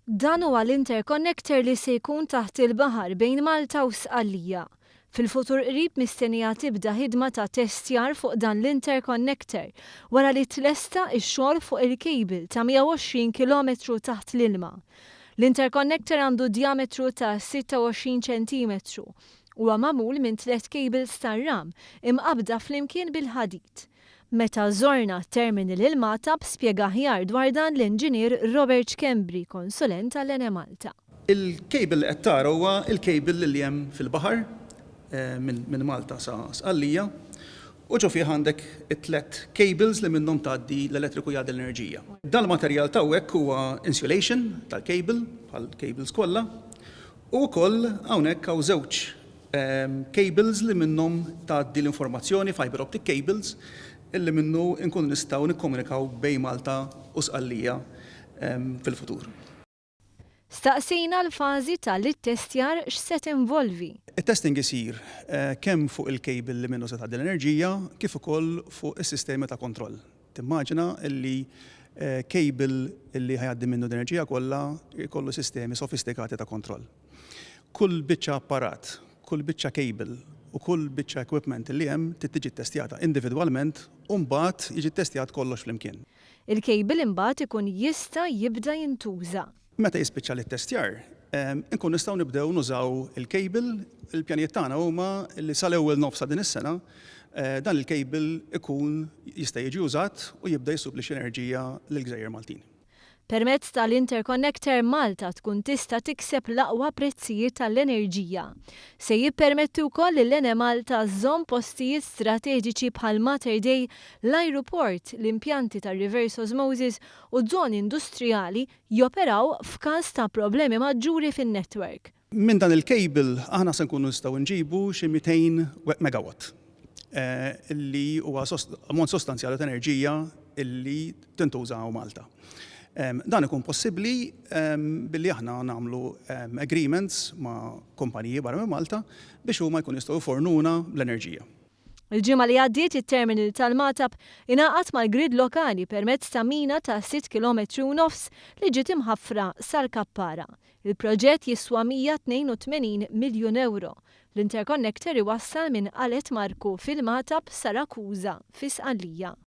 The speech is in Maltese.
Dan huwa l-interconnector li se jkun taħt il-baħar bejn Malta u Sqallija. Fil-futur qrib mistennija tibda ħidma ta' testjar fuq dan l-interconnector wara li tlesta x-xogħol fuq il-cable ta' 120 kilometru taħt l-ilma. L-interconnector għandu diametru ta' 26 ċentimetru. Huwa magħmul minn tliet cables tar-ram imqabda flimkien bil-ħadid. Meta żorna terminal il-Magħtab, spjega aħjar dwar dan l-inġinier Robert Schembri, konsulent tal-Enemalta. Il-cable li qed tara huwa il-cable li hemm fil-baħar minn Malta sa Sqallija u ġo fih għandek it-tlet cables li minnhom tgħaddi l-elettriku, jgħaddi l-enerġija. Dan il-materjal t'hawnhekk huwa insulation tal-cable, bħal cables kollha, u wkoll hawnhekk hawn żewġ cables li minnhom tgħaddi l-informazzjoni, fiber optic cables, illi minnu nkunu nistgħu nikkomunikaw bejn Malta u Sqallija fil-futur. Staqsejna l-fażi tal-ittestjar x'se tinvolvi. Il-testing isir kemm fuq il-cable li minnu se tgħaddi l-enerġija kif ukoll fuq is-sistemi ta' kontroll. Timmaġina illi cable illi ħa jgħaddi minnu l-enerġija kollha jkollu sistemi sofistikati ta' kontroll. Kull biċċa apparat, kull biċċa cable u kull biċċa equipment li hemm trid tiġi ttestjata individwalment u mbagħad jiġi ttestjat kollox flimkien. Il-cable imbagħad ikun jista' jibda jintuża. Meta jispiċċa l-testjar, inkun nistgħu nibdew nużaw il-cable. Il-pjanijiet tagħna huma li sal-ewwel nofs ta' din is-sena dan il-cable ikun jista' jiġi użat u jibda jissupplixxi enerġija lill-Gżejjer Maltin. Permezz tal-Interconnector, Malta tkun tista' tikseb l-aqwa prezzijiet tal-enerġija. Se jippermetti wkoll li l-Enemalta żżomm postijiet strateġiċi bħal Mater Dei, l-ajruport, l-impjanti tar-reverse osmosis u żoni industrijali joperaw f'każ ta' problemi maġġuri fin-network. Minn dan il-cable aħna se nkunu nistgħu nġibu xi 200 megawatt li huwa ammont sostanzjali ta' enerġija illi tintuża hawn Malta. Dan ikun possibbli billi aħna nagħmlu agreements ma' kumpaniji barra minn Malta biex huma jkun jistgħu jfornuna l-enerġija. Il-ġimgħa li għaddiet, it-terminal tal-Magħtab ingħaqad mal-grid lokali permezz ta' mina ta' 6 km u nofs li ġiet imħaffra sal-Kappara. Il-proġett jiswa 182 miljun euro. L-interconnector iwassal minn Qalet Marku fil-Magħtab sa Rakusa fi Sqallija.